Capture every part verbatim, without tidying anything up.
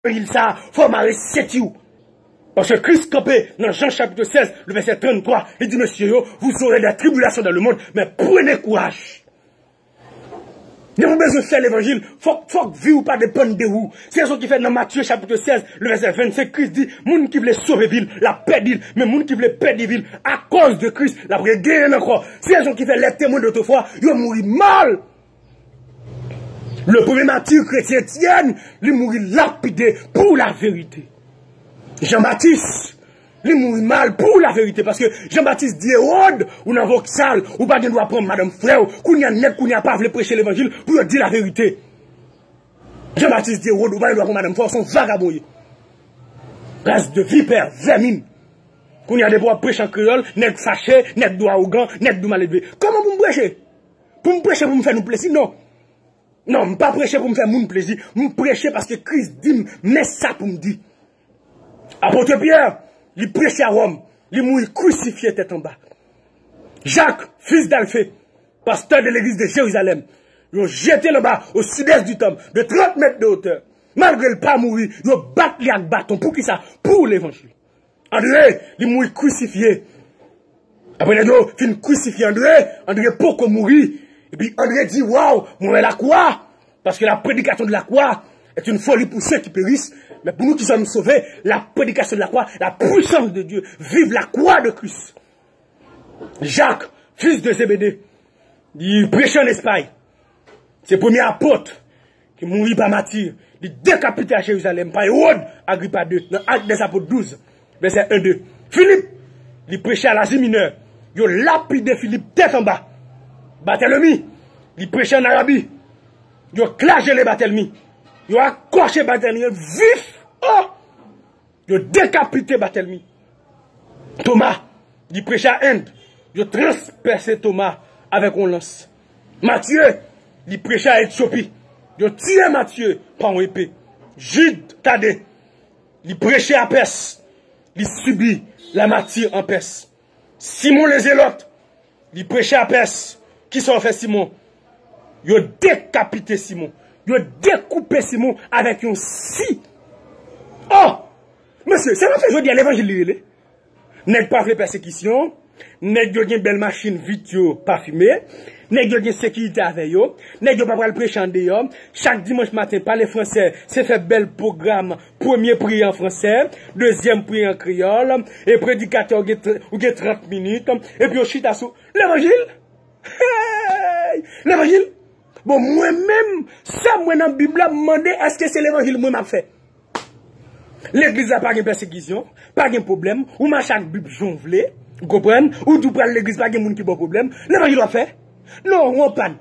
levanjil sa a, fò w mare senti w. Paske Kris kanpe nan Jan chapit sèz, le vèsè tranntwa, li di, mesye yo, vous aurez des tribulations dans le monde, mais prenez courage. Depi w bezwen fè levanjil, fòk, fòk vi w pa depann de ou. Se rezon ki fè nan Matye chapit sèz, le vèsè vennsenk, Kris di, moun ki vle sove vi l, l ap pèdi l, men moun ki vle pèdi vi l, akoz de Kris, l ap regenyen l ankò. Se rezon ki fè les témoins d'autrefois, yo mouri mal. Le premye matir kretyen Etyèn, li mouri lapide pou laverite. Jan Batis, li mouri mal pou laverite, paske Jan Batis di Ewòd, ou nan voksal, ou pa gen dwa pran madanm frè w, kounye a nèg kounye a pa vle preche levanjil pou yo di laverite. Jan Batis di Ewòd, ou pa gen dwa pran madanm frè w, se yon vagabon w ye. Ras de vipè, vèmin. Kounye a depi w ap preche an kreyòl, nèg fache, nèg di w awogan, nèg di w maledve. Kòman pou m preche? Pou m preche pou m fè nou plezi? Non. Non, m pa preche pou m fè moun plezi. M preche paske Kris di m, men sa pou m di. Apot Pyè, li preche a Wòm, li mouri krisifye tèt anba. Jak, fis d'Alfe, pastè de legliz de Jerizalèm, yo jete l anba, o sidès di tanp, de trant mèt de otè. Malgre l pa mouri, yo bat li ak baton. Poukisa? Pou levanjil. Andre, li mouri krisifye. Apre nèg yo fin krisifye Andre, Andre poko mouri. Epi Andre di, waw, mwen wè lakwa. Parce que la prédication de la croix est une folie pour ceux qui périssent. Mais pour nous qui sommes sauvés, la prédication de la croix, la puissance de Dieu. Vive la croix de Christ. Jak, fis de Zebede, li preche ann Espay. Se premye apot ki mouri pa mati. Li dekapite a Jerizalèm pa Ewòd Agripa de nan Actes des Apôtres douz, vèsè en, de. Filip, li preche a Lazi Minè. Yo lapide Filip tèt anba. Batèlemi, li preche ann Arabi. Yo flajele Batèlmi. Yo akòche Batèlmi vif. Oh! Yo dekapite Batèlmi. Toma, li preche a End. Yo transpèse Toma avèk yon lans. Matye, li preche a Etyopi. Yo tiye Matye pa yon epe. Jid Tade, li preche a Pès. Li sibi lamati an Pès. Simon Lezelòt, li preche a Pès. Kisa yo fè Simon? Yo dekapite Simon. Yo dekoupe Simon avèk yon si. Oh! Mesye, sa n ap fè jodi a, levanjil li rele? Nèg pa vle pèsekisyon. Nèg yo gen bèl machin vit yo pafime. Nèg yo gen sekirite avè yo. Nèg yo pa pral preche andeyò. Chak dimanch maten, pale fransè, se fè bèl pwogram. Premye priyè an fransè, dezyèm priyè an kreyòl, e predikatè ou gen, tr- ou gen trant minit, epi yo chita sou levanjil. Hey! Levanjil. Bon, mwen menm, sa mwen nan Bib la, m mande, èske se levanjil mwen m ap fè? Legliz la pa gen pèsekisyon, pa gen pwoblèm, ou mache ak Bib jan w vle, ou konprann, ou di w pral legliz, pa gen moun ki ba w pwoblèm, levanjil w ap fè? Non, ou an pàn.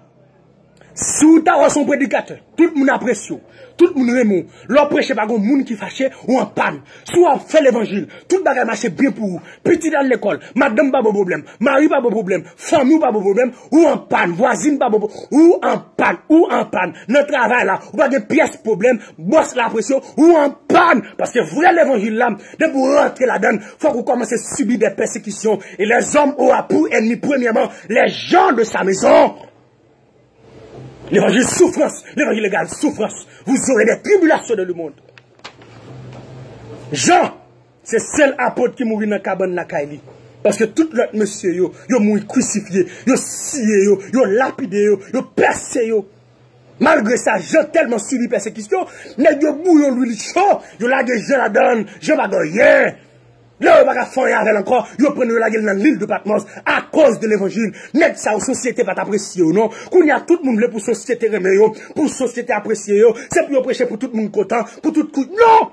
Si w ta wè se yon predikatè, tout moun apresye w, tout moun renmen w, lè w preche pa gen moun ki fache, ou an pàn. Si w ap fè levanjil, tout bagay mache byen pou ou, pitit al lekòl, madanm pa ba w pwoblèm, mari pa ba w pwoblèm, fanmi w pa ba w pwoblèm, ou an pàn, vwazin pa ba w pwoblèm, ou an pàn, ou an pàn. Nan travay la, ou pa gen pyès pwoblèm, bòs la apresye w, ou an pàn. Paske vrè levanjil la, depi w rantre ladan l, fòk ou kòmanse sibi de pèsekisyon. Et les hommes aura pour ennemi premièrement les gens de sa maison. Levanjil soufrans, levanjil egal soufrans. Vous aurez des tribulations dans le monde. Jan, se sèl apot ki mouri nan kabann lakay li. Paske tout lòt mesye yo, yo mouri krisifye, yo siye yo, yo lapide yo, yo pèse yo. Malgre sa, Jan tèlman sibi pèsekisyon, nèg yo bouyi yon lwil cho, yo lage Jan ladan l, Jan pa gen anyen. Lè yo pa ka fè anyen avè l ankò, yo pran l, yo lage l nan lil de Patmòs akoz de levanjil. Nèg sa yo, sosyete pa t apresye yo non. Kounye a, tout moun vle pou sosyete renmen yo, pou sosyete apresye yo. Se pou yo preche pou tout moun kontan, pou tout kou. Non!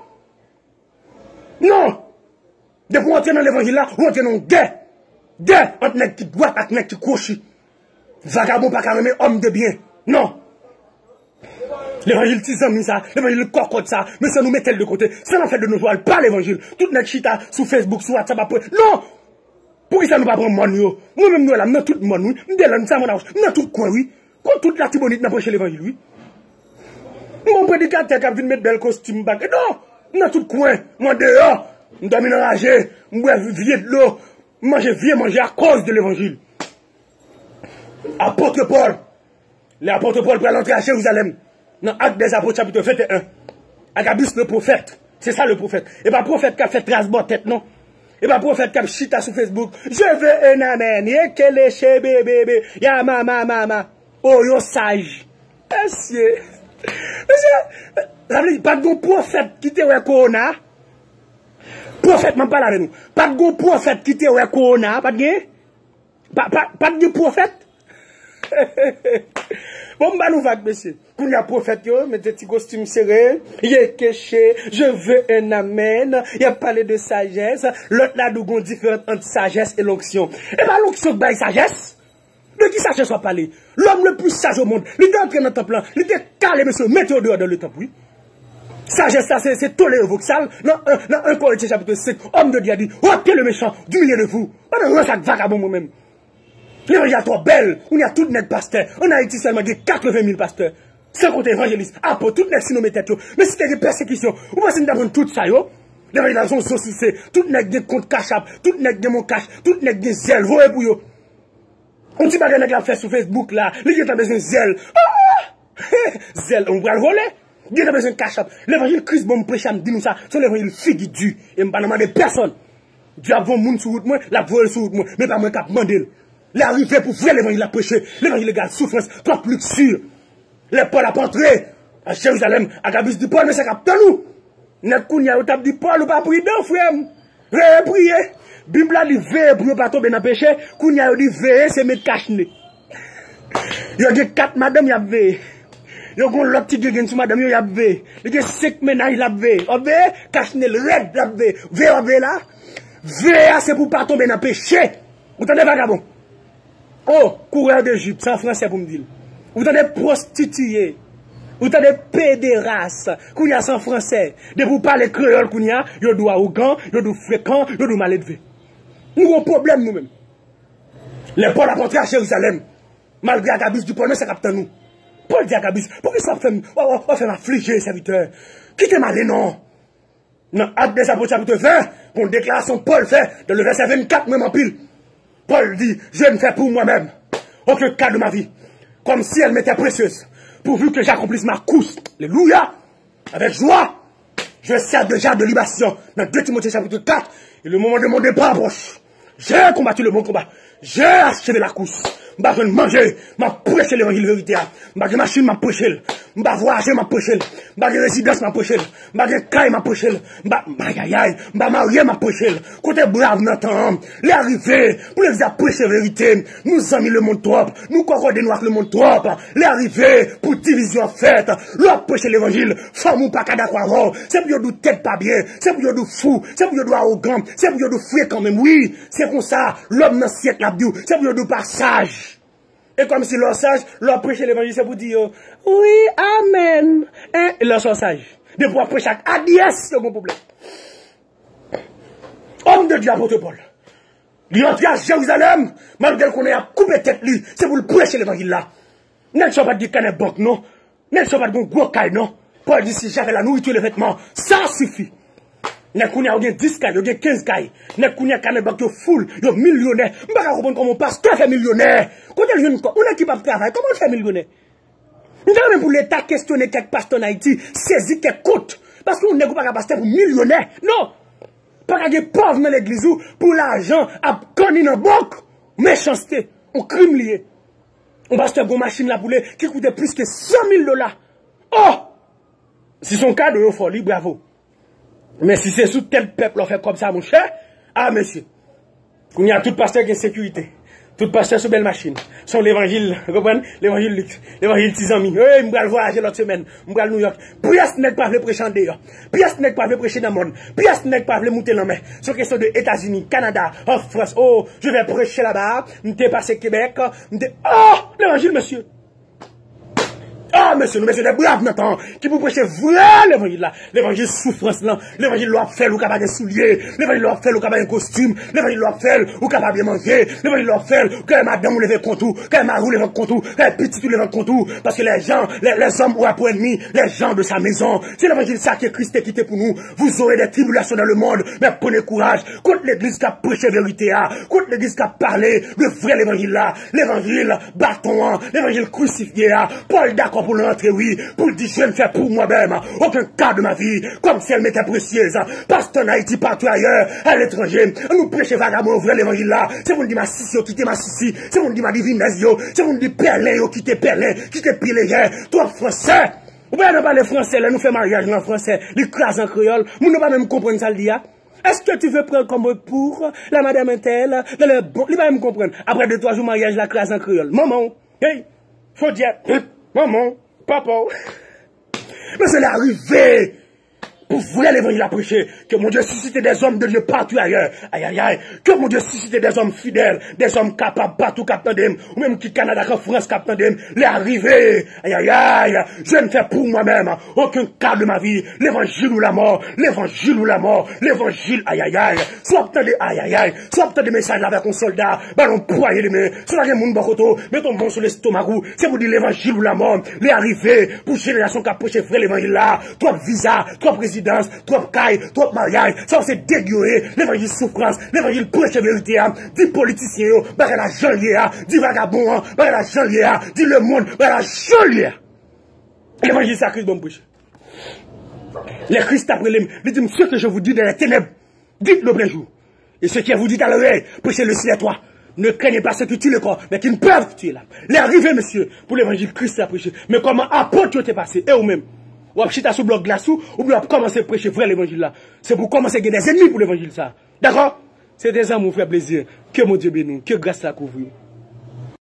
Non! Depi w antre nan levanjil la, ou antre nan yon gè. Gè ant nèg ki dwat ak nèg ki kwochi. Vagabon pa ka renmen òm de byen. Non. Levanjil ti zanmi sa, levanjil kòkòt sa, mesye nou mete l de kote. Sa n ap fè de nos jours, al pa levanjil. Tout nèg chita sou Facebook, sou WhatsApp ap pre. Non! Poukisa nou pa pran mòn yo? Mwen menm nou wè la, m nan tout mòn wi. M Delòn, m Savann Awouch, m nan tout kwen wi. Kon tout Latibonit m ap preche levanjil wi. M gon predikatè k ap vin met bèl kostim bag. Non! M nan tout kwen, m andeyò. M dòmi nan raje, m bwè vye dlo, m manje vye manje akoz de levanjil. Apot Pòl. Lè apot Pòl pral antre a Jerizalèm, nan Actes des Apôtres, chapit venteyen, Agabus le pwofèt. Se sa le pwofèt. E pa pwofèt k ap fè tras bò tèt non. E pa pwofèt k ap chita sou Facebook. Je veux un amen. Ye keleche bebebe. Ya mama mama. O yo saj. Mesye. Mesye. Sa vle di pa t gon pwofèt ki te wè kowona. Pwofèt m ap pale avè nou. Pa t gon pwofèt ki te wè kowona. Pa t gen. Pa, pa, pa t gen pwofèt. Bon, m ba nou vag, mesye. Kounye a pwofèt yo mete ti kostim sere, ye keche, je veux un amen, y ap pale de sajès, lòt la di w gon diferans ant sajès e lonksyon. E pa lonksyon k bay sajès. De ki sajès w ap pale? L'homme le plus sage au monde, li te antre nan tanp lan, li te kale mesye, mete yo deyò dan le tanp, wi. Sajès sa se, se tolere voksal. Nan, nan un Corinthiens chapitre cinq, homme de Dieu a dit, ôtez le méchant du milieu de vous. Pa nan rans ak vagabon mwen menm. Levanjil la twò bèl. Kounye a tout nèg pastè. Ann Ayiti sèlman gen katreven mil pastè. San konte evanjelis, apot, tout nèg si nonmen tèt yo. Men si te gen pèsekisyon, ou panse m ta pran tout sa yo? Levanjil la se yon zo souse. Tout nèg gen kont Cash App, tout nèg gen Mon Cash, tout nèg gen zèl. Voye pou yo. Yon ti bagay nèg la fè sou Facebook la, li gentan bezwen zèl. Ah! Zèl, ou pral vole. Gentan bezwen Cash App. Levanjil Kris ban m preche a, m di nou sa, se yon levanjil figi di. E m pa nan mande pèsonn. Dye ap voye yon moun sou wout mwen, l ap voye l sou wout mwen. Men pa mwen k ap mande l. Lè a rive pou vrè levanjil la preche. Levanjil legal, soufrans, twòp liksti. Lè Pòl ap antre a Jerizalèm, Agabis di Pòl, men sa k ap tann ou. Nèg kounye a yo t ap di Pòl, ou pa pridan, frè m. Veye priye. Bib la di veye pou yo pa tonbe nan peche. Kounye a yo di veye se met kach ne. Yo gen kat madanm y ap veye. Yo gen lòt ti gengeng sou madanm yo y ap veye. Li gen senk mennaj l ap veye. W ap veye? Kach ne l rèd l ap veye. Veye w ap veye la. Veye a se pou w pa tonbe nan peche. Ou tande vagabon? Oh, coureur de jupe, se an fransè pou m di l. Ou tande pwostitiye. Ou tande pederas. Kounye a se an fransè. Depi w pale kreyòl kounye a, yo di w awogan, yo di w frekan, yo di w maledve. Nou gen yon pwoblèm nou menm. Lè Pòl ap antre a Jerizalèm, malgre Agabis di Pòl, men sa k ap tann ou. Pòl di Agabis, poukisa w ap fè m, w ap, w ap fè m aflije, sèvitè? Kite m ale non. Nan Actes des Apôtres chapitre vingt, gon deklarasyon Pòl fè dans le verset vingt-quatre, m renmen anpil. Paul dit, je ne fais pour moi-même aucun cas de ma vie, comme si elle m'était précieuse, pourvu que j'accomplisse ma course. Alléluia! Avec joie, je sers déjà de libation. Dans deux Timothée chapitre quatre, et le moment de mon départ approche. J'ai combattu le bon combat. J'ai achevé la course. M pa jwenn manje, m ap preche levanjil verite a. M pa gen machin, m ap preche l. M pa vwayaje, m ap preche l. M pa gen rezidans, m ap preche l. M pa gen kay, m ap preche l. M pa, ayayay, m pa marye, m ap preche l. Kote brav nan tan an? Lè a rive pou legliz la preche verite. Nou zanmi lemonn twòp. Nou kòkòde nou ak lemonn twòp. Lè a rive pou divizyon ap fèt. Lè w ap preche levanjil, fanmi w pa ka dakò avè w. Se pou yo di w tèt pa byen. Se pou yo di w fou. Se pou yo di w awogan. Se pou yo di w frekan menm. Wi, se konsa. Lòm nan syèk la ap di w. Se pou yo di w pa saj. E kòmsi lè w saj, lè w ap preche levanjil, se pou di yo, wi, amèn, en, e lè w saj. Depi w ap preche ak adyès, yo gen pwoblèm. Homme de Dieu, apot Pòl. Li antre a Jerizalèm, malgre l konnen y ap koupe tèt li, se pou l preche levanjil la. Nèg sa yo pa t gen kanè bank, non. Nèg sa yo pa t gen gwo kay, non. Pòl di, si j'avais la nourriture et les vêtements, ça suffit. Nèg kounye a yo gen dis kay, yo gen kenz kay. Nèg kounye a kanè bank yo full, yo milyonè. M pa ka konprann kòman yon pastè fè milyonè. Kote l jwenn kòb? Yon nèg ki p ap travay, kòman l fè milyonè? M ta renmen pou Leta kesyone kèk pastè ann Ayiti, sezi kèk kont. Paske yon nèg ou pa ka pastè pou milyonè. Non! Pa ka gen pòv nan legliz ou pou lajan ap kanni nan bank. Mechanste, yon krim li ye. Yon pastè gon machin l ap woule ki koute plis ke san mil dola. Oh! Si se yon kado yo fè w li, bravo. Men si se sou tèt pèp la w fè kòb sa, monchè, a mesye. Kounye a tout pastè gen sekirite. Tout pastè sou bèl machin. Se yon levanjil, ou konprann? Levanjil liks. Levanjil ti zanmi. Hey, m pral vwayaje lòt semèn. M pral Nouyòk. Pyès nèg pa vle preche andeyò. Pyès nèg pa vle preche nan mòn. Pyès nèg pa vle moute lanmè. Se yon kesyon de Etazini, Kanada, an Frans. Oh, je vais prêcher là-bas. M te pase Kebèk. M te, oh, levanjil, mesye. Ah, mesye, nou bezwen de brav nan tan an ki pou preche vrè levanjil la. Levanjil soufrans lan. Levanjil lè w ap fè l, ou ka pa gen soulye. Levanjil lè w ap fè l, ou ka pa gen kostim. Levanjil lè w ap fè l, ou ka pa byen manje. Levanjil lè w ap fè l, kè madanm ou leve kont ou, kè mari ou leve kont ou, kè pitit ou leve kont ou. Paske les gens, les, les hommes aura pour ennemi les gens de sa maison. Se levanjil sa ke Kris te kite pou nou. Vous aurez des tribulations dans le monde, mais prenez courage. Kot legliz k ap preche verite a? Kot legliz k ap pale de vrè levanjil la? Levanjil baton an, levanjil krisifye a. Pòl dakò Pou l rantre, wi, pou l di, je ne fais pour moi-même aucun cas de ma vie, comme si elle m'était précieuse. Pasteur en Haïti, partout ailleurs, à l'étranger, nou preche vagabon yo vrè levanjil la. Se pou n di masisi yo kite masisi, se pou n di madivinèz yo, se pou n di pèlen yo kite pèlen, kite pye lejè. Twòp fransè. Ou pa nan pale fransè, lè nou fè maryaj nan fransè, li kraze an kreyòl. Moun nan pa menm konprann sa l di a. Est-ce que tu veux prendre comme pour la madame Intel dans le bon? Li pa menm konprann. Apre de twa jou, maryaj la kraze an kreyòl. Manman w. Hey, fò dyè. Manman w. Papa w. Men se lè a rive pou vrè levanjil la preche. Que mon Dieu suscite des hommes de Dieu partout ailleurs. Ayayay. Que mon Dieu suscite des hommes fidèles, des hommes capables partout k ap tande m. Ou menm ki Kanada, k an Frans, k ap tande m. Lè a rive. Ayayay. Je ne fais pour moi-même aucun cas de ma vie. Levanjil ou lamò. Levanjil ou lamò. Levanjil, ayayay. Si w ap tande, ayayay. Si w ap tande mesaj la avèk yon sòlda, ba l yon pwaye de men. Si w pa gen moun bò kote w, met yon men sou lestomak ou. Se pou di levanjil ou lamò. Lè a rive pou jenerasyon k ap preche vrè levanjil la. Twòp viza, twòp rezidans, twòp kay, twòp maryaj. Sa yo se deg yo ye. Levanjil soufrans, levanjil preche verite a. Di politisyen yo, bagay la jan l ye a. Di vagabon an, bagay la jan l ye a. Di lemonn, bagay la jan l ye a. Levanjil sa Kris ban m preche. Lè Kris t ap rele m, li di m, ce que je vous dis dans les ténèbres, dites-le au plein jour. Et ce que vous dites à l'oreille, prêchez-le sur les toits. Ne craignez pas ceux qui tuent le corps, mais qui ne peuvent tuer l'âme. Lè a rive, mesye, pou levanjil Kris la preche. Men kòman apot yo te pase, e ou menm? W ap chita sou blòk glas ou, oubyen w ap kòmanse preche vrè levanjil la. Se pou kòmanse gen dèzènmi pou levanjil sa. Dakò? Se te zanmi w, frè Plezi. Ke Bondye beni w. Ke gras la kouvri w.